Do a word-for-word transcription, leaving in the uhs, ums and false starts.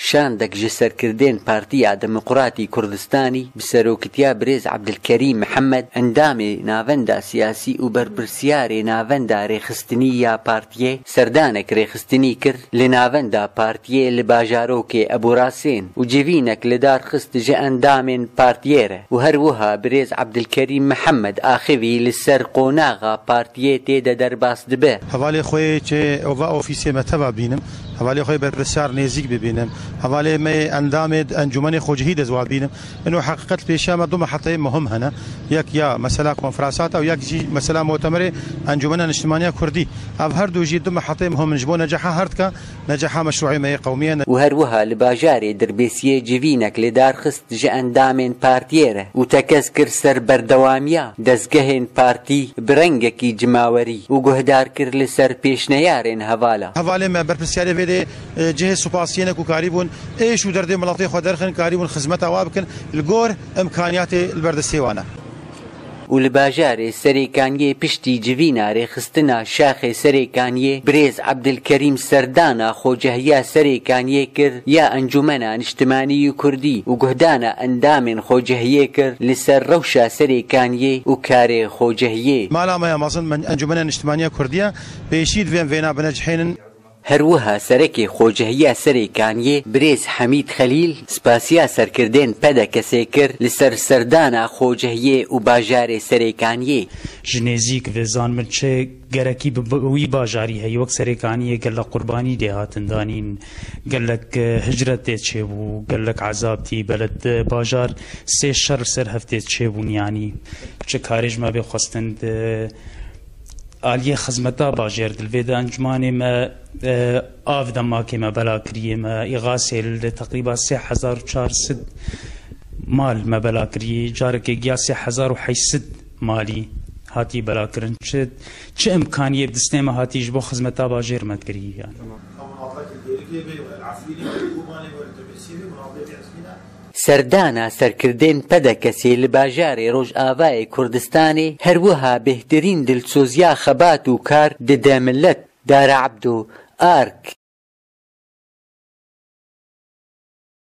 Şandek ji serkirdên Partiya Demokratî Kurdistanî bi serokitiya birêz Ebdilkerîm Mihemed, endamê Navenda Siyasî û berpirsiyarê Navenda Rêxistinî ya Partiyê, serdanek rêxistinî kir li Navenda Partiyê li bajarokê Eborasên û civînek li dar xist ji endamên Partiyê re û her wiha birêz Ebdilkerîm Mihemed axivî li ser qonaxa Partiyê tê de derbas dibe. Hevalê xwe yê çê ova ofîsê me teva bînim. Hevalê xwe yê berpirsiyar nêzîk bibînim. Hevalê me yê endamê encûmenê xwecihî de ziwa bînim. Ino heqîqet pêşiya me du meheteyê muhim hene. Yek ya mesela konferansata û yek jî mesela mutemerê Encûmena Niştimaniya Kurdî. Ev her du jî du meheteyê muhim in ji bo necaha her tika, necaha meşrûê me yê qewmî ye. Û her wiha li bajarê Dirbêsiyê civînek li dar xist ji endamên partiyê re û tekez kir ser berdewamiya dezgehên partî bi rengekî cimawerî û guhdar kir li ser pêşneyarên hevala. Hevalê me berpirsiyarê vê dê, e, cihê supasiyê ne ku karîbûn êş û derdê miletê xwe derxin, karîbûn xizmeta wa bikin, li gor imkaniyatê li ber destê wan e. Û li bajarê Serêkaniyê piştî civîna rêxistina şaxê Serêkaniyê, birêz Ebdilkerîm serdana Xocehiya Serêkaniyê kir ya Encûmena Niştimanî yê Kurdî û guhdana endamên Xocehiyê kir li ser rewşa Serêkaniyê û karê Xocehiyê. Mala me ya mezin men-, Encûmena Niştimaniya Kurdî ye, pêşî divê em vêna binecihênin. Her wiha serekê Xocehiya Serêkaniyê birêz Hemîd Xelîl spasiya serkirdên P D K'ê kir li ser serdana Xocehiyê û bajarê Serêkaniyê. Ji nêzîk vê zan min çi gerekî bi, bi wî bajarî heye, wek Serêkaniyê gelek qurbanî dê hatin danîn, gelek, e, hicret tê çêbû, gelek ezab tî, beled, e, bajar sê şer li ser hev tê çêbûn, yanî çi karê ji me bê xwestin di aliyê xizmeta bajêr di li vê de encûmanê me, e, av demakê me bela kiriye, me îxasê li teqrîba sê hezar û çar sed mal me bela kiriye, carekê giya sê hezar û heyt sed malî hatiye bela kirin. Çi, çi imkaniyê bi distê me hatiye ji bo xizmeta bajêr me kiriye yani. Serdana serkirdên P D K'ê li bajarê Rojavayê Kurdistanê her wiha bêhtirîn dilsoziya xebat û kar dide milet. Dara Ebdo, Ark,